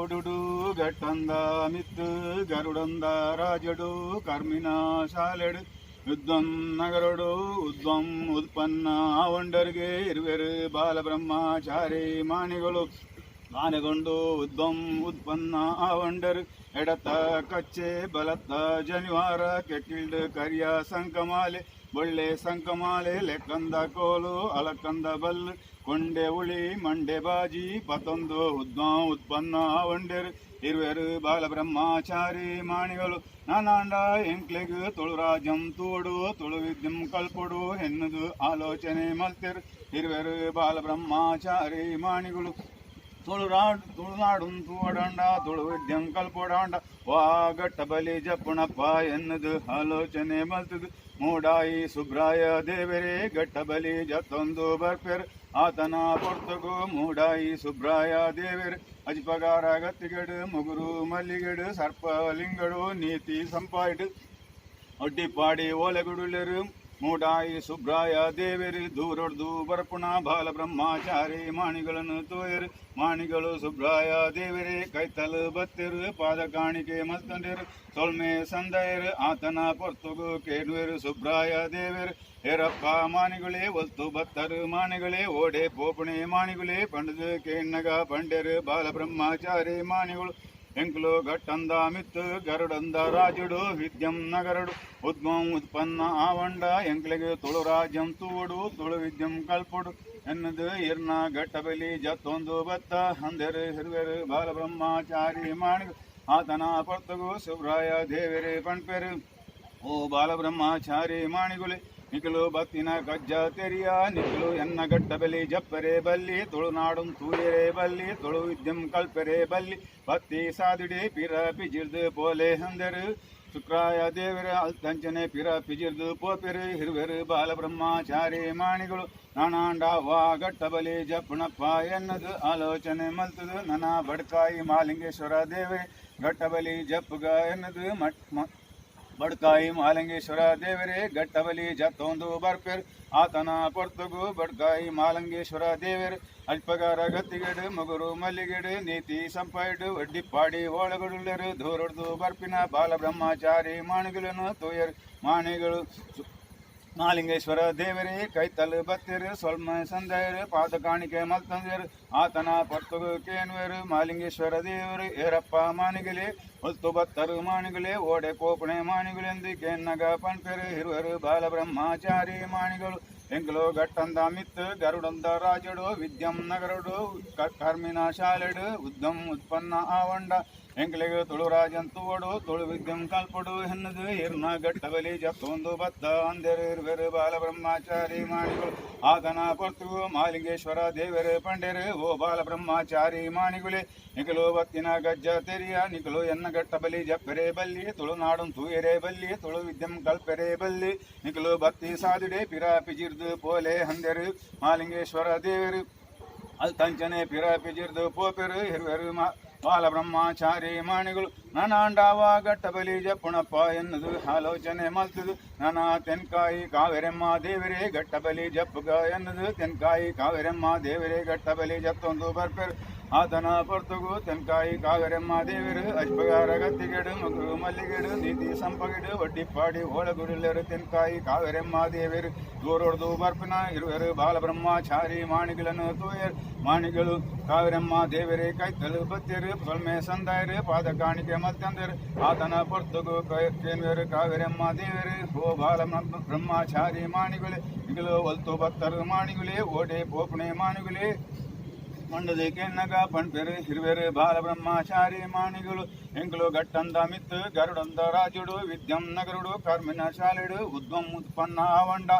ಬೂಡುಡು ಗಟ್ಟಂದ ಮಿತ್ತು ಗರುಡಂದ ರಾಜಡು ಕರ್ಮಿನ ಶಾಲೆಡು ಯುದ್ಧಂ ನಗರಡು ಉದ್ವಂ ಉತ್ಪನ್ನ ಆವಂಡರ್ಗೆ ಇರುವೆರು ಬಾಲಬ್ರಹ್ಮಚಾರಿ ಮಾಣಿಗಳು ಆನೆಗೊಂಡು ಉದ್ವಂ ಉತ್ಪನ್ನ ಆವಂಡರ್ ಎಡತ ಕಚ್ಚೆ ಬಲತ್ತ ಜನಿವಾರ ಕೆಟ್ಟಿಲ್ಡು ಕರಿಯ ಸಂಕಮಾಲೆ ಬೊಳ್ಳೆ ಸಂಕಮಾಲೆ ಲೆಕ್ಕಂದ ಕೋಲು ಅಲಕಂದ ಬಲ್ ಕೊಂಡೆ ಉಳಿ ಮಂಡೆ ಬಾಜಿ ಪತೊಂದು ಉದ್ವ ಉತ್ಪನ್ನ ಆವಂಡರ್ ಇರುವೆರು ಬಾಲಬ್ರಹ್ಮಚಾರಿ ಮಾಣಿಗಳು. ನಾನಾಂಡ ಎಂಕ್ಲೆಗ್ ತುಳುರಾಜಂ ತೂಡು ತುಳು ವಿದ್ಯಂ ಕಲ್ಪೊಡು ಎನ್ನುದು ಆಲೋಚನೆ ಮಲ್ತೆರ್ ಇರುವೆರು ಬಾಲಬ್ರಹ್ಮಚಾರಿ ಮಾಣಿಗಳು. ತುಳುನಾಡು ತುಳುನಾಡುಂ ತೂವಡಾಂಡ ತುಳು ವಿದ್ಯಂ ಕಲ್ಪೊಡಾಂಡ ವಾ ಗಟ್ಟ ಬಲಿ ಜಪ್ಪುಣಪ್ಪ ಎನ್ನುದು ಆಲೋಚನೆ ಮಲ್ತದು ಮೂಡಾಯಿ ಸುಬ್ರಾಯ ದೇವರೇ ಗಟ್ಟ ಬಲಿ ಜತ್ತೊಂದು ಬರ್ಪೆರ್ ಆತನ ಪೊರ್ತುಗು ಮೂಡಾಯಿ ಸುಬ್ರಾಯ ದೇವೆರ್ ಅಜ್ಪಗಾರ ಗತ್ತಿಗಡು ಮುಗುರು ಮಲ್ಲಿಗಡು ಸರ್ಪಲಿಂಗಡು ನೀತಿ ಸಂಪಾಯ್ಡು ಅಡ್ಡಿಪಾಡಿ ಓಲೆಗುಡುಲೆರು ಮೂಡಾಯಿ ಸುಬ್ರಾಯ ದೇವೆರು ದೂರೊಡ್ದು ಬರಪುಣ ಬಾಲ ಬ್ರಹ್ಮಚಾರಿ ಮಾಣಿಗಳನ್ನು ತೋಯರು. ಮಾಣಿಗಳು ಸುಬ್ರಾಯ ದೇವರೇ ಕೈತಲು ಬತ್ತೆರು ಪಾದ ಕಾಣಿಕೆ ಮಲ್ತಂಡೆರು ಸೊಲ್ಮೆ ಸಂದಯರು ಆತನ ಪೊರ್ತುಗು ಕೇಳುವೆರು ಸುಬ್ರಾಯ ದೇವೆರು. ಏರಪ್ಪ ಮಾಣಿಗಳೇ, ಒಲ್ತು ಬತ್ತರು ಮಾಣಿಗಳೇ, ಓಡೆ ಪೋಪುಣೆ ಮಾಣಿಗಳೇ ಪಂಡದು ಕೇಣ್ಣಗ ಪಂಡೆರು ಬಾಲ ಬ್ರಹ್ಮಚಾರಿ ಮಾಣಿಗಳು. ಎಂಕ್ಲು ಘಟ್ಟಂದ ಮಿತ್ತು ಗರುಡಂದ ರಾಜುಡು ವಿದ್ಯಂ ನಗರಡು ಉದ್ಮಂ ಉತ್ಪನ್ನ ಆವಂಡ ಎಂಕ್ಲೆಗ್ ತುಳು ರಾಜ್ಯಂ ತೂಡು ತುಳು ವಿದ್ಯಂ ಕಲ್ಪೊಡು ಎನ್ನದು ಇರ್ನ ಘಟ್ಟಬಲಿ ಜತ್ತೊಂದು ಬತ್ತ ಅಂದೆರು ಹಿರುವೆರು ಬಾಲಬ್ರಹ್ಮಚಾರಿ ಮಾಣಿ ಆತನ ಪೊರ್ತುಗು ಸುಬ್ರಾಯ ದೇವೆರು ಪಣ್ಪೆರು. ಓ ಬಾಲಬ್ರಹ್ಮಚಾರಿ ಮಾಣಿಗುಲೆ, ನಿಖಲು ಬತ್ತಿನ ಕಜ್ಜ ತೆರಿಯ, ನಿಖಲು ಎನ್ನ ಗಟ್ಟಬಲಿ ಜಪ್ಪರೆ ಬಲ್ಲಿ, ತುಳುನಾಡುಂ ತೂಯರೆ ಬಲ್ಲಿ, ತುಳು ವಿದ್ಯಂ ಕಲ್ಪರೆ ಬಲ್ಲಿ, ಬತ್ತಿ ಸಾದಿಡೆ ಪಿರ ಪಿಜಿರ್ದು ಪೋಲೆ ಹಂದರು. ಶುಕ್ರಾಯ ದೇವರ ಅಲ್ತಂಚನೆ ಪಿರ ಪಿಜಿರ್ದು ಪೋಪೆರು ಹಿರುವೆರು ಬಾಲಬ್ರಹ್ಮಚಾರಿ ಮಾಣಿಗಳು. ನಾನಾಂಡ ವಾ ಗಟ್ಟಬಲಿ ಜಪ್ಪುಣಪ್ಪ ಎನ್ನದು ಆಲೋಚನೆ ಮಲ್ತದು ನನ ಬಡ್ಕಾಯಿ ಮಾಲಿಂಗೇಶ್ವರ ದೇವರೇ ಗಟ್ಟಬಲಿ ಜಪ್ಪುಗ ಎನ್ನದು ಮಟ್ ಬಡ್ಕಾಯಿ ಮಾಲಿಂಗೇಶ್ವರ ದೇವರೇ ಗಟ್ಟಬಲಿ ಜತ್ತೊಂದು ಬರ್ಪೆರ್ ಆತನ ಪೊರ್ತುಗು ಬಡ್ಕಾಯಿ ಮಾಲಂಗೇಶ್ವರ ದೇವರ್ ಅಲ್ಪಗಾರ ಗತ್ತಿಗೆಡು ಮುಗುರು ಮಲ್ಲಿಗೆಡು ನೀತಿ ಸಂಪಾಯಿಡು ವಡ್ಡಿಪಾಡಿ ಓಳಗಡುಳ್ಳರು ದೂರಡ್ದು ಬರ್ಪಿನ ಬಾಲಬ್ರಹ್ಮಚಾರಿ ಮಾಣಿಗಳನ್ನು ತೋಯರ್. ಮಾಣಿಗಳು ಮಾಲಿಂಗೇಶ್ವರ ದೇವರೇ ಕೈತಲು ಬತ್ತಿರು ಸೊಲ್ಮ ಸಂದಯರು ಪಾದ ಕಾಣಿಕೆ ಮಲ್ತಂದಿರು ಆತನ ಪೊರ್ತುಗು ಕೇನ್ವೆರು ಮಾಲಿಂಗೇಶ್ವರ ದೇವರು. ಏರಪ್ಪ ಮಾಣಿಗಳೇ, ಒಲ್ತು ಬತ್ತರು ಮಾಣಿಗಳೇ, ಓಡೆ ಕೋಪಣೆ ಮಾಣಿಗಳೆಂದು ಕೇನ್ನಗ ಪಣ್ಪೆರು ಹಿರುವರು ಬಾಲಬ್ರಹ್ಮಚಾರಿ ಮಾಣಿಗಳು. ಎಂಕ್ಲು ಗಟ್ಟಂದ ಮಿತ್ತು ಗರುಡಂದ ರಾಜಡು ವಿದ್ಯಂ ನಗರಡು ಕರ್ಮಿನ ಶಾಲೆಡು ಉದ್ದಂ ಉತ್ಪನ್ನ ಆವಂಡ ಎಂಕ್ಲೆಗ್ ತುಳುರಾಜನ್ ತೂವಡು ತುಳು ವಿದ್ಯಂ ಕಲ್ಪಡು ಎನ್ನದು ಇರ್ನ ಗಟ್ಟಬಲಿ ಜತ್ತೊಂದು ಬತ್ತ ಅಂದೆರು ಇರುವೆರು ಬಾಲಬ್ರಹ್ಮಚಾರಿ ಮಾಣಿಗಳು. ಆತನ ಪೊರ್ತುಗು ಮಾಲಿಂಗೇಶ್ವರ ದೇವರು ಪಂಡೆರು. ಓ ಬಾಲಬ್ರಹ್ಮಚಾರಿ ಮಾಣಿಗುಲೆ, ನಿಖಲು ಬತ್ತಿನ ಗಜ್ಜ ತೆರಿಯ, ನಿಖಲು ಎನ್ನ ಗಟ್ಟಬಲಿ ಜಪ್ಪರೆ ಬಲ್ಲಿ, ತುಳುನಾಡುಂ ತೂಯರೆ ಬಲ್ಲಿ, ತುಳು ವಿದ್ಯಂ ಕಲ್ಪೆರೆ ಬಲ್ಲಿ, ನಿಖಲು ಬತ್ತಿ ಸಾದಿಡೆ ಪಿರ ಪಿಜಿರ್ದು ಪೋಲೆ ಹಂದೆರು ಮಾಲಿಂಗೇಶ್ವರ ದೇವರು. ಅಲ್ತಂಚನೆ ಪಿರ ಪಿಜಿರ್ದು ಪೋಪೆರು ಹಿರುವೆರು ಬಾಲಬ್ರಹ್ಮಚಾರಿ ಮಾಣಿಗಳು. ನನಾಂಡಾವ ಗಟ್ಟಬಲಿ ಜಪ್ಪುಣಪ್ಪ ಎನ್ನುದು ಆಲೋಚನೆ ಮಲ್ತದು ನನ ತೆನ್ಕಾಯಿ ಕಾವೇರಮ್ಮ ದೇವರೇ ಗಟ್ಟಬಲಿ ಜಪ್ಪುಗ ಎನ್ನುದು ತೆನ್ಕಾಯಿ ಕಾವೇರಮ್ಮ ದೇವರೇ ಗಟ್ಟಬಲಿ ಜತ್ತೊಂದು ಬರ್ಪೆರು ಆತನ ಪೊರ್ತುಗು ತೆನ್ಕಾಯಿ ಕಾವೇರಮ್ಮ ದೇವರು ಅಜ್ಪಗಾರ ಗತ್ತಿಗೆಡು ಮಗುರು ಮಲ್ಲಿಗೆಡು ನೀತಿ ಸಂಪಗಿಡು ವಡ್ಡಿಪಾಡಿ ಓಳಗುಡಿಲ್ಲರು ತೆನ್ಕಾಯಿ ಕಾವೇರಮ್ಮ ದೇವರು ದೂರೊಡ್ದು ಬರ್ಪಿನ ಇರುವರು ಬಾಲಬ್ರಹ್ಮಚಾರಿ ಮಾಣಿಗಳನ್ನು ತೂಯರ್. ಮಾಣಿಗಳು ಕಾವೇರಮ್ಮ ದೇವರೇ ಕೈತಲು ಬತ್ತಿರು ಸೊಲ್ಮೆ ಸಂದಾಯರು ಪಾದ ಕಾಣಿಕೆ ಮಲ್ತಂದರು ಆತನ ಪೊರ್ತುಗು ಕೇನ್ವೆರು ಕಾವೇರಮ್ಮ ದೇವರು. ಓ ಬಾಲ ಬ್ರಹ್ಮಚಾರಿ ಮಾಣಿಗಳೇ, ನಿಗಲು ಒಲ್ತು ಬತ್ತರು ಮಾಣಿಗಳೇ, ಓಡೆ ಪೋಪಣೆ ಮಾಣಿಗಳೇ ಮಂಡದೆ ಕೆನ್ನಗ ಪಣ್ಪೆರು ಹಿರುವೆರು ಬಾಲಬ್ರಹ್ಮಚಾರಿ ಮಾಣಿಗಳು. ಎಂಕ್ಲು ಗಟ್ಟಂದ ಮಿತ್ತು ಗರುಡಂದ ರಾಜುಡು ವಿದ್ಯಂ ನಗರುಡು ಕರ್ಮಿನ ಶಾಲೆಡು ಉದ್ವಂ ಉತ್ಪನ್ನ ಆವಂಡ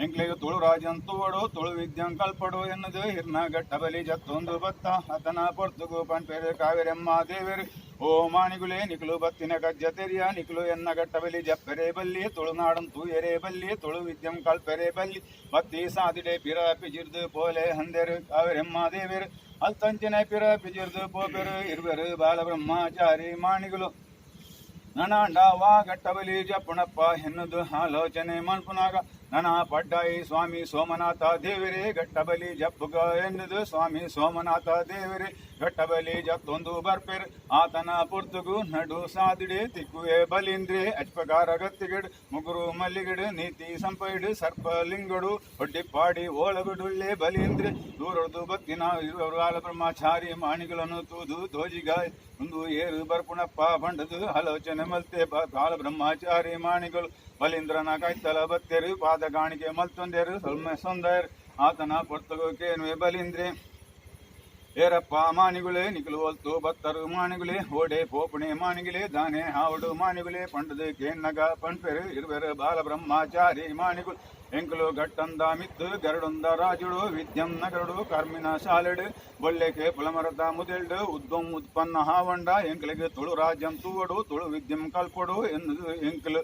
ಎಂಕ್ಲೆಗ್ ತುಳು ರಾಜನ್ ತೂವಡು ತುಳು ವಿದ್ಯಂ ಕಲ್ಪಡು ಎನ್ನದು ಹಿರ್ನ ಗಟ್ಟಬಲಿ ಜತ್ತೊಂದು ಬತ್ತ ಆತನ ಪೊರ್ತುಗು ಪಣ್ಪೆರು ಕಾವೇರಮ್ಮ ದೇವರು. ಓ ಮಾಣಿಗುಲೇ, ನಿಖಲು ಬತ್ತಿನ ಕಜ್ಜ ತೆರಿಯ, ನಿಖಲು ಎನ್ನ ಗಟ್ಟಬಲಿ ಜಪ್ಪರೆ ಬಲ್ಲಿ, ತುಳುನಾಡಂ ತೂಯರೆ ಬಲ್ಲಿ, ತುಳು ವಿದ್ಯಂ ಕಲ್ಪೆರೆ ಬಲ್ಲಿ, ಬತ್ತಿ ಸಾದಿಡೆ ಪಿರ ಪಿಜಿರ್ದು ಪೋಲೆ ಹಂದೆರು ಕಾವೇರಮ್ಮ ದೇವರು. ಅಲ್ತಂಚನೆ ಪಿರ ಪಿಜಿರ್ದು ಪೋಪೆರು ಇರುವೆರು ಬಾಲಬ್ರಹ್ಮಚಾರಿ ಮಾಣಿಗಳು. ನನಾಂಡ ವಾ ಗಟ್ಟಬಲಿ ಜಪ್ಪುಣಪ್ಪ ಎನ್ನುದು ಆಲೋಚನೆ ಮನ್ಪುನಾಗ ನನ ಪಡ್ಡಾಯಿ ಸ್ವಾಮಿ ಸೋಮನಾಥ ದೇವರೇ ಗಟ್ಟಬಲಿ ಜಪ್ಪುಗ ಎನ್ನುದು ಸ್ವಾಮಿ ಸೋಮನಾಥ ದೇವರೇ ಗಟ್ಟಬಲಿ ಜತ್ತೊಂದು ಬರ್ಪೆರ್. ಆತನ ಪೊರ್ತುಗು ನಡು ಸಾದಿಡೆ ತಿಕ್ಕುವೆ ಬಲಿಂದ್ರೆ ಅಚ್ಪಕಾರ ಗತ್ತಿಗಡ್ ಮುಗುರು ಮಲ್ಲಿಗಡು ನೀತಿ ಸಂಪೈಡು ಸರ್ಪಲಿಂಗಡು ಒಡ್ಡಿಪ್ಪಾಡಿ ಓಳಗುಡುಳ್ಳೆ ಬಲಿಂದ್ರೆ. ದೂರದು ಬತ್ತಿನ ಇರುವರು ಬ್ರಹ್ಮಚಾರಿ ಮಾಣಿಗಳನ್ನು ತೂದು ತೋಜಿಗ ಒಂದು ಏರು ಬರ್ಪುಣಪ್ಪ ಬಂಡದು ಆಲೋಚನೆ ಮಲ್ತೆ. ಬಾಲ ಬ್ರಹ್ಮಚಾರಿ ಮಾಣಿಗಳು ಬಲೀಂದ್ರನ ಕೈತಲ ಬತ್ತೆರು, ಪಾದ ಕಾಣಿಕೆ ಮಲ್ತೊಂದೆರು, ಸೊಲ್ಮೆ ಸೊಂದರ್. ಆತನ ಪೊರ್ತುಗು ಕೇನುವೆ ಬಲೀಂದ್ರೆ, ಏರಪ್ಪ ಮಾಣಿಗುಳೆ, ನಿಕಲು ಒಲ್ತು ಬತ್ತರು ಮಾಣಿಗುಲೆ, ಓಡೆ ಪೋಪುಣೆ ಮಾಣಿಗುಲೆ, ದಾನೆ ಹಾವಡು ಮಾಣಿಗುಲೆ ಪಂಡದು ಕೇನ್ನಗ ಪಣ್ಪೆರು ಇರುವೆರು ಬಾಲ ಬ್ರಹ್ಮಚಾರಿ ಮಾಣಿಗುಲು. ಎಂಕುಲು ಗಟ್ಟಂದ ಮಿತ್ತು ಗರುಡಂದ ರಾಜುಡು ವಿದ್ಯಂ ನಗರುಡು ಕರ್ಮಿನ ಶಾಲೆಡು ಬೊಳ್ಳೆಕೆ ಪುಲಮರತ ಮುದೆಲ್ಡು ಉದ್ವಂ ಉತ್ಪನ್ನ ಹಾವಂಡ ಎಂಕಲಿಗೆ ತುಳು ರಾಜ್ಯಂ ತೂವಡು, ತುಳು ವಿದ್ಯಂ ಕಲ್ಪೊಡು ಎನ್ನುದು ಎಂಕಲು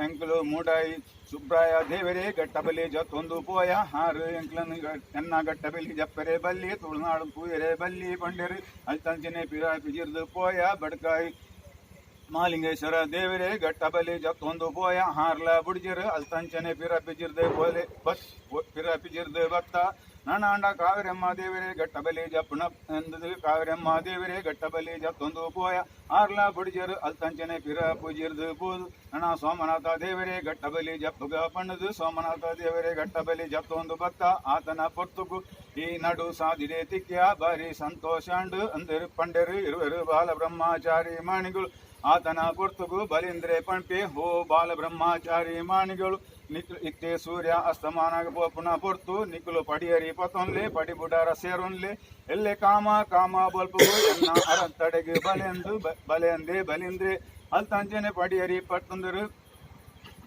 ಎಂಕಲು ಮೂಡಾಯಿ ಸುಬ್ರಾಯ ದೇವರೇ ಗಟ್ಟಬಲಿ ಜತ್ತೊಂದು ಪೋಯ. ಹಾರು ಎಂಕ್ಲನ್ ಎನ್ನ ಗಟ್ಟಬಲಿ ಜಪ್ಪರೆ ಬಲ್ಲಿ, ತುಳುನಾಡು ಪೂಯರೆ ಬಲ್ಲಿ ಪಂಡೆರು. ಅಲ್ತಂಚನೆ ಪಿರ ಪಿಜಿರ್ದು ಪೋಯ. ಬಡ್ಕಾಯಿ ಮಾಲಿಂಗೇಶ್ವರ ದೇವರೇ ಗಟ್ಟಬಲಿ ಜತ್ತೊಂದು ಪೋಯ. ಹಾರ್ಲ ಬುಡ್ಜಿರು. ಅಲ್ತಂಚನೆ ಪಿರ ಪಿಜಿರ್ದು ಪೋಲೆ ಬಸ್ ಪಿರ ಪಿಜಿರ್ದು ಬತ್ತ. ನಾನಾಂಡ ಕಾವೇರಮ್ಮ ದೇವರೇ ಗಟ್ಟಬಲಿ ಜಪ್ಪುಣ ಎಂದುದು ಕಾವೇರಮ್ಮ ದೇವರೇ ಗಟ್ಟಬಲಿ ಜತ್ತೊಂದು ಪೋಯ. ಆರ್ಲ ಬುಡ್ಜರು. ಅಲ್ತಂಚನೆ ಪಿರ ಪೂಜಿರ್ದು ಪೋದು. ನಣ ಸೋಮನಾಥ ದೇವರೇ ಗಟ್ಟಬಲಿ ಜಪ್ಪುಗ ಪಣ್ಣದು ಸೋಮನಾಥ ದೇವರೇ ಗಟ್ಟಬಲಿ ಜತ್ತೊಂದು ಬತ್ತ. ಆತನ ಪೊರ್ತುಗು ಈ ನಡು ಸಾದಿಡೆ ತಿಕ್ಯ, ಬಾರಿ ಸಂತೋಷಾಂಡು ಅಂದರು ಪಂಡೆರು ಇರುವರು ಬಾಲ ಬ್ರಹ್ಮಚಾರಿ ಮಾಣಿಗಳು. ಆತನ ಪೊರ್ತುಗು ಬಲಿಂದ್ರೆ ಪಂಪೆ, ಹೋ ಬಾಲ ಬ್ರಹ್ಮಚಾರಿ ಮಾಣಿಗಳು, ನಿಕ್ಲು ಇತ್ತೆ ಸೂರ್ಯ ಅಸ್ತಮಾನ ಪೋಪುನ ಪೊರ್ತು. ನಿಕುಲು ಪಡಿಯರಿ ಪತೊನ್ಲೆ, ಪಡಿಬುಡಾರ ಸೇರೊನ್ಲೆ. ಎಲ್ಲೆ ಕಾಮ ಕಾಮ ಬಲ್ಪುಗು ಎನ್ನ ಅರಂತಡೆಗೆ ಬಲೆಂದು ಬಲೆಂದೆ ಬಲಿಂದ್ರೆ. ಅಲ್ತಂಚನೆ ಪಡಿಯರಿ ಪಟ್ಟಂದರು,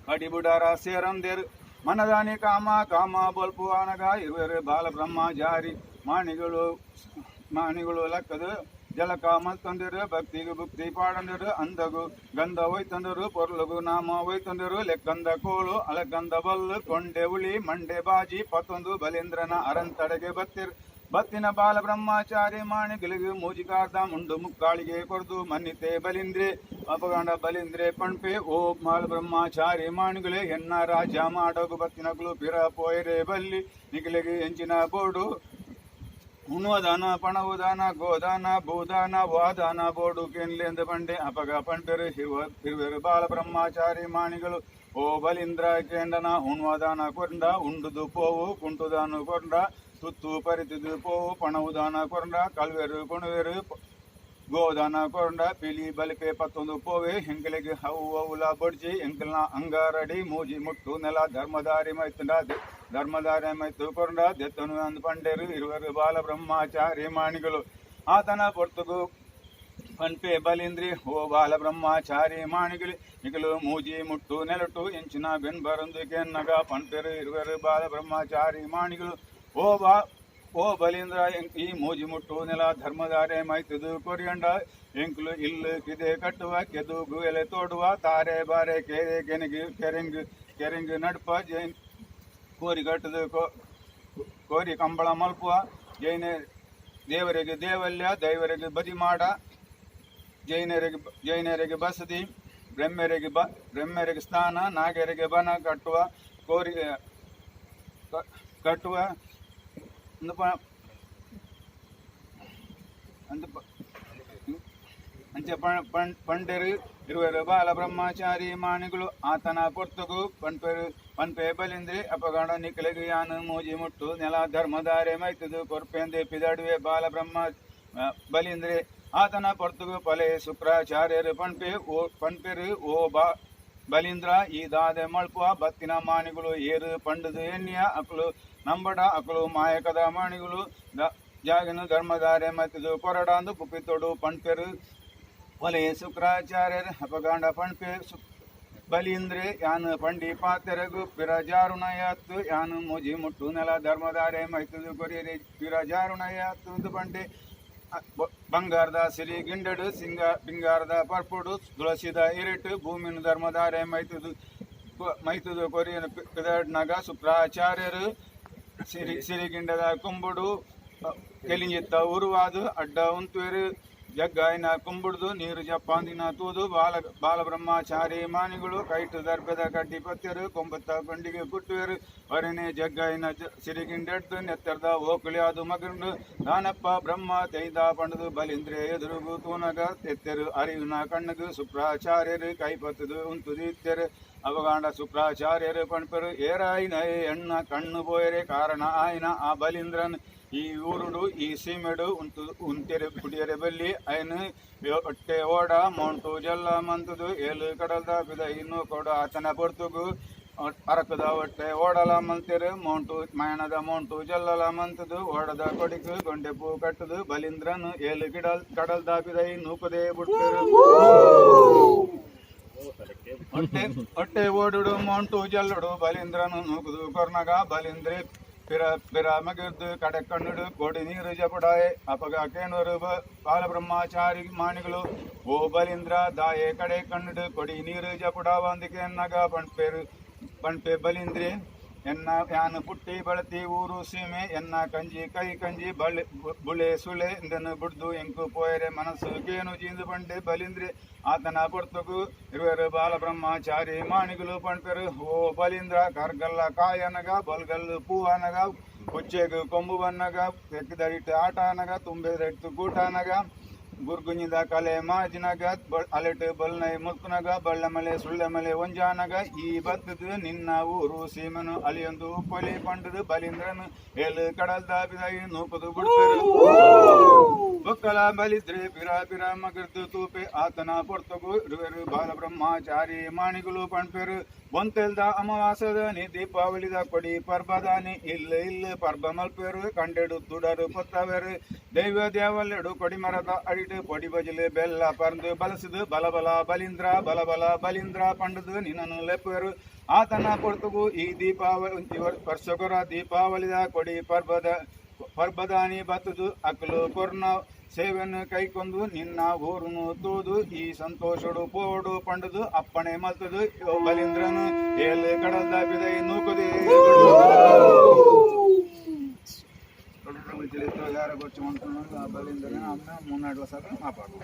ಪಡಿಬುಡಾರ ಸೇರಂದೇರು. ಮನದಾನಿ ಕಾಮ ಕಾಮ ಬಲ್ಪು ಆನಗ ಇರುವರು ಬಾಲ ಬ್ರಹ್ಮಚಾರಿ ಮಾಣಿಗಳು ಮಾಣಿಗಳು ಲಕ್ಕದು ಜಲಕ ಮಲ್ತಂದಿರು, ಭಕ್ತಿಗು ಭುಕ್ತಿ ಪಾಡಂದಿರು, ಅಂದಗು ಗಂಧ ಒಯ್ತಂದರು, ಪೊರ್ಲುಗು ನಾಮ ಒಯ್ತಂದಿರು. ಲೆಕ್ಕಂದ ಕೋಳು, ಅಲಗಂದ ಬಲ್ಲು, ಕೊಂಡೆ ಉಳಿ, ಮಂಡೆ ಬಾಜಿ ಪತ್ತೊಂದು ಬಲೇಂದ್ರನ ಅರಂತಡೆಗೆ ಬತ್ತಿರು. ಬತ್ತಿನ ಬಾಲ ಬ್ರಹ್ಮಚಾರಿ ಮಾಣಿಗಳಿಗೆ ಮೂಜಿಕಾರ್ದ ಮುಂಡು ಮುಕ್ಕಾಳಿಗೆ ಕೊರ್ದು ಮನ್ನಿತೆ ಬಲಿಂದ್ರೆ. ಅಪಗಂಡ ಬಲಿಂದ್ರೆ ಪಣ್ಪೆ, ಓ ಬಾಲ ಬ್ರಹ್ಮಚಾರಿ ಮಾಣಿಗಳೇ, ಎನ್ನ ರಾಜ್ಯ ಮಾಡೋಗು ಬತ್ತಿನಗಳು ಪಿರ ಪೋಯರೆ ಬಲ್ಲಿ. ನಿಗಲಿಗೆ ಎಂಚಿನ ಬೋಡು? ಉಣ್ವದಾನ, ಪಣವುದಾನ, ಗೋದಾನ, ಭೂದಾನ, ವಾದಾನ ಬೋಡು ಕೆನ್ಲೆಂದು ಪಂಡೆ. ಅಪಗ ಪಂಪೆರು ಹಿರುವರು ಬಾಲ ಬ್ರಹ್ಮಚಾರಿ ಮಾಣಿಗಳು, ಓ ಬಲಿಂದ್ರ, ಕೇಂಡನ ಉಣ್ವದಾನ ಕೊಂಡ ಉಂಡುದು ಪೋವು, ಕುಂಟುದಾನ ಕೊಂಡ ತುತ್ತು ಪರಿತಿದು ಪೋವು, ಪಣವುದಾನ ಕೊಂಡ ಕಲ್ವೆರು ಕೊಣುವೆರು, ಗೋದಾನ ಕೊಂಡ ಪಿಲಿ ಬಲಿಪೆ ಪತ್ತೊಂದು ಪೋವೆ. ಎಂಕಲಿಗೆ ಅವು ಅವುಲ ಬೊಡ್ಜಿ, ಎಂಕಲ್ನ ಅಂಗಾರಡಿ ಮೂಜಿ ಮುಟ್ಟು ನೆಲ ಧರ್ಮದಾರಿ ಮೈತುಂಡ ಧರ್ಮದಾರಿ ಮೈತು ಕೊಂಡ ದೆತ್ತನು ಅಂದು ಪಂಡೆರು ಇರುವರು ಬಾಲ ಬ್ರಹ್ಮಚಾರಿ ಮಾಣಿಗಳು. ಆತನ ಪೊರ್ತುಗು ಪನ್ಪೆ ಬಲಿಂದ್ರಿ, ಓ ಬಾಲ ಬ್ರಹ್ಮಚಾರಿ ಮಾಣಿಗಳು, ನಿಗಲು ಮೂಜಿ ಮುಟ್ಟು ನೆಲಟು ಎಂಚಿನ ಬೆನ್ಬರಂದು ಕೆನ್ನಗ ಪನ್ಪೆರು ಇರುವರು ಬಾಲ ಬ್ರಹ್ಮಚಾರಿ ಮಾಣಿಗಳು. ಓ ಬಲೀಂದ್ರ, ಈ ಮೂಜಿ ಮುಟ್ಟು ನೆಲ ಧರ್ಮದಾರೆ ಮೈತದು ಕೊರಿಯಂಡ ಎಂಕುಲು ಇಲ್ಲು ಕಿದೆ ಕಟ್ಟುವ, ಕೆದು ಗುವೆಲೆ ತೋಡುವ, ತಾರೆ ಬಾರೆ ಕೆರೆ ಕೆನಗಿ ಕೆರೆಂಗ್ ಕೆರೆಂಗ್ ನಡ್ಪ ಜೈನ್ ಕೋರಿ ಕಟ್ಟದು ಕೋರಿ ಕಂಬಳ ಮಲ್ಪುವ. ಜೈನ ದೇವರಿಗೆ ದೇವಲ್ಯ, ದೈವರಿಗೆ ಬದಿ ಮಾಡ, ಜೈನರಿಗೆ ಜೈನರಿಗೆ ಬಸದಿ, ಬ್ರಹ್ಮರಿಗೆ ಸ್ನಾನ, ನಾಗರಿಗೆ ಬನ ಕಟ್ಟುವ, ಕೋರಿ ಕಟ್ಟುವ ಅಂದು ಅಂದು ಅಂಚ ಪಂಡೆರು ಇರುವರು ಬಾಲ ಬ್ರಹ್ಮಚಾರಿ ಮಾಣಿಗಳು. ಆತನ ಪೊರ್ತುಗು ಪನ್ಪೆರು ಪನ್ಪೆ ಬಲಿಂದ್ರಿ, ಅಪಗಣ ನಿಕಲಿಗೆ ಯಾನು ಮೂಜಿ ಮುಟ್ಟು ನೆಲ ಧರ್ಮದಾರೆ ಮೈತದು ಕೊರ್ಪೆಂದೆ ಪಿದಡುವೆ ಬಾಲ ಬ್ರಹ್ಮ ಬಲಿಂದ್ರೆ. ಆತನ ಪೊರ್ತುಗು ಪಲೆ ಶುಕ್ರಾಚಾರ್ಯರು ಪನ್ಪೆ, ಓ ಪನ್ಪೆರು, ಓ ಬಾ ಬಲೀಂದ್ರ, ಈ ದಾದೆ ಮಳ್ಪುವ ಬತ್ತಿನ ಮಾಣಿಗಳು ಏರು ಪಂಡದು ಎಣ್ಣಿಯ. ಅಕಲು ನಂಬಡ, ಅಕಲು ಮಾಯಕದ ಮಾಣಿಗಳು. ಜಾಗನು ಧರ್ಮದಾರೆ ಮತ್ತಿದು ಕೊರಡಾಂದು ಕುಪಿತೊಡು ಪಣ್ಪೆರು ಒಲೆ ಶುಕ್ರಾಚಾರ್ಯರು. ಅಪಗಾಂಡ ಪಣ್ಪೆ ಬಲೀಂದ್ರೆ, ಯಾನು ಪಂಡಿ ಪಾತೆರಗು ಪಿರಜಾರುಣಯತ್ತು, ಯಾನು ಮೂಜಿ ಮುಟ್ಟು ನೆಲ ಧರ್ಮದಾರೆ ಮೈತದು ಕೊರಿಯರೆ ಪಿರಜಾರುಣಯತ್ತು ಪಂಡೆ. ಬಂಗಾರದ ಸಿರಿ ಗಿಂಡಡು, ಸಿಂಗ ಬಿಂಗಾರದ ಪರ್ಪುಡು, ತುಳಸಿದ ಇರಿಟು ಭೂಮಿನ ಧರ್ಮದಾರೆ ಮೈತದು ಮೈತದು ಕೊರಿಯನು ಪಿದಡ್ನಗ ಶುಕ್ರಾಚಾರ್ಯರು ಸಿರಿ ಸಿರಿಗಿಂಡದ ಕೊಂಬುಡು ಕೆಲಿಂಜಿತ್ತ ಉರುವಾದು ಅಡ್ಡ ಉಂತುವೆರು. ಜಗ್ಗಾಯಿನ ಕುಂಬುಡ್ದು ನೀರು ಜಪ್ಪಾಂದಿನ ತೂದು ಬಾಲ ಬಾಲಬ್ರಹ್ಮಚಾರಿ ಮಾನಿಗಳು ಕೈಟು ದರ್ಬೆದ ಕಡ್ಡಿ ಪತ್ತೆರು ಕೊಂಬತ್ತ ಕೊಂಡಿಗೆ ಕುಟ್ಟುವೆರು. ವರನೆ ಜಗ್ಗಾಯಿನ ಸಿರಿಗಿಂಡೆಡ್ದು ನೆತ್ತರ್ದ ಓಕುಳಿ ಅದು ಮಗಂಡು ದಾನಪ್ಪ ಬ್ರಹ್ಮ ತೈದ ಪಂಡದು ಬಲಿಂದ್ರೆ ಎದುರುಗು ತೂನಗ ತೆತ್ತೆರು ಅರಿವಿನ ಕಣ್ಣುಗು ಶುಕ್ರಾಚಾರ್ಯರು ಕೈಪತ್ತದು ಉಂತುದಿತ್ತೆರು. ಅವಗಾಂಡ ಶುಕ್ರಾಚಾರ್ಯರು ಪಣ್ಪೆರು ಏರಾಯಿನ ಎಣ್ಣ ಕಣ್ಣು ಪೋಯರೆ ಕಾರಣ ಆಯ್ನ ಆ ಬಲಿಂದ್ರನ್ ಈ ಊರುಡು ಈ ಸೀಮೆಡು ಉಂತು ಉಂತೆರೆ ಪುಡಿಯರೆ ಬಲ್ಲಿ ಐನ್ ಒಟ್ಟೆ ಓಡ ಮೌಂಟು ಜಲ್ಲ ಮಂತುದು ಏಲು ಕಡಲ್ದ ಬಿದ ಇನ್ನು ಕೊಡು ಆತನ ಪೊರ್ತುಗು ಅರಕದ ಒಟ್ಟೆ ಓಡಲ ಮಂತೆರು ಮೌಂಟು ಮಯಣದ ಮೌಂಟು ಜಲ್ಲಲ ಮಂತುದು ಓಡದ ಕೊಡಿಕು ಗೊಂಡೆ ಪೂ ಕಟ್ಟುದು ಬಲಿಂದ್ರನ್ ಏಲು ಗಿಡಲ್ ಕಡಲ್ ದಾಪಿದೈ ನೂಕದೆ ಬುಡ್ಪೆರು. ಹೊಟ್ಟೆ ಹೊಟ್ಟೆ ಓಡುಡು ಮೌಂಟು ಜಲ್ಲುಡು ಬಲಿಂದ್ರನು ನೂಕುದು ಕೊರ್ನಗ ಬಲಿಂದ್ರೆ ಪಿರ ಪಿರ ಮಗಿರ್ದು ಕಡೆ ಕಣ್ಣುಡು ಕೊಡಿ ನೀರು ಜಪಡಾಯೆ. ಅಪಗ ಕೇಣವರು ಬಾಲಬ್ರಹ್ಮಚಾರಿ ಮಾಣಿಗಳು ಓ ಬಲಿಂದ್ರ ದಾಯೆ ಕಡೆ ಕಣ್ಣುಡು ಕೊಡಿ ನೀರು ಜಪುಡಾವಂದಿಕೆ ಅನ್ನಗ ಪಣ್ಪೇರು ಪಣ್ಪೆ ಬಲಿಂದ್ರೆ ಎನ್ನ ಯಾನು ಪುಟ್ಟಿ ಬಳತಿ ಊರು ಸೀಮೆ ಎನ್ನ ಕಂಜಿ ಕೈ ಕಂಜಿ ಬಳೆ ಬುಳೆ ಸುಳೆ ಇಂದನು ಬುಡ್ದು ಎಂಕು ಪೋಯರೆ ಮನಸ್ಸು ಕೇನು ಜೀಂದು ಪಂಡೆ ಬಲಿಂದ್ರೆ. ಆತನ ಪೊರ್ತುಗು ಇರುವರು ಬಾಲಬ್ರಹ್ಮಚಾರಿ ಮಾಣಿಗಳು ಪಣ್ಪೆರು ಓ ಬಲಿಂದ್ರ ಕರ್ಗಲ್ಲ ಕಾಯನಗ ಬಲ್ಗಲ್ಲು ಪೂವನಗ ಕೊಚ್ಚೆಗು ಕೊಂಬು ಬನ್ನಗ ತೆಕ್ಕಿದರಿಟ್ಟು ಆಟ ಅನಗ ತುಂಬೆದರಿಟ್ಟು ಕೂಟ ಅನಗ ಗುರ್ಗುಂಜಿದ ಕಲೆ ಮಾಜಿನಗ ಅಲೆಟು ಬಲ್ನೈ ಮುಲ್ಕುನಗ ಬಳ್ಳಮಲೆ ಸುಳ್ಳೆಮಲೆ ಒಂಜಾನಗ ಈ ಬತ್ತದು ನಿನ್ನ ಊರು ಸೀಮನು ಅಲಿಯೊಂದು ಪೊಲಿ ಪಂಡದು ಬಲಿಂದ್ರನು ಏಳು ಕಡಲ್ ದಾಬಿದಾಯಿ ನೂಕುದು ಬುಡ್ಪೆರು. ಬೊಕ್ಕಲ ಬಲಿದ್ರೆ ಪಿರ ಪಿರ ಮಗಿರ್ದು ತೂಪೆ. ಆತನ ಪೊರ್ತುಗು ಇರುವೆರು ಬಾಲಬ್ರಹ್ಮಚಾರಿ ಮಾಣಿಗಳು ಪಣ್ಪೆರು ಬೊಂತೆಲ್ದ ಅಮಾವಾಸದಾನಿ ದೀಪಾವಳಿದ ಕೊಡಿ ಪರ್ಬದಾನಿ ಇಲ್ಲ ಇಲ್ಲ ಪರ್ಬ ಮಲ್ಪೆರು ಕಂಡೆಡು ತುಡರು ಪತ್ತವೆರು ದೈವ ದೇವಲ್ಲೆಡು ಕೊಡಿಮರದ ಅಡಿಟು ಪೊಡಿ ಬಜಲು ಬೆಲ್ಲ ಪರ್ದು ಬಲಸುದು ಬಲ ಬಲ ಬಲಿಂದ್ರ ಬಲ ಬಲ ಬಲಿಂದ್ರ ಪಂಡದು ನಿನ್ನನ್ನು ಲೆಪ್ಪುವರು. ಆತನ ಪೊರ್ತುಗು ಈ ದೀಪಾವಳಿ ವರ್ಷಗೊರ ದೀಪಾವಳಿದ ಕೊಡಿ ಪರ್ಬದ ಪರ್ಬದಾನಿ ಬತ್ತದು ಅಕಲು ಕೊರ್ನ ಸೇವೆಯನ್ನು ಕೈಕೊಂದು ನಿನ್ನ ಊರುನು ತೂದು ಈ ಸಂತೋಷಡು ಪೋಡು ಪಂಡದು ಅಪ್ಪಣೆ ಮಲ್ತದು ಬಲಿಂದ್ರನು ಏಳು ಕಡಲ್ದ ಬಿದೈ ನೂಕುದೇ. ಯಾರ ಗೊಚ್ಚ ಬಲಿಂದ್ರನ ಅಮ್ಮ ಮುನ್ನಾಡು ವರ್ಷ ಮಾಪಾಡು.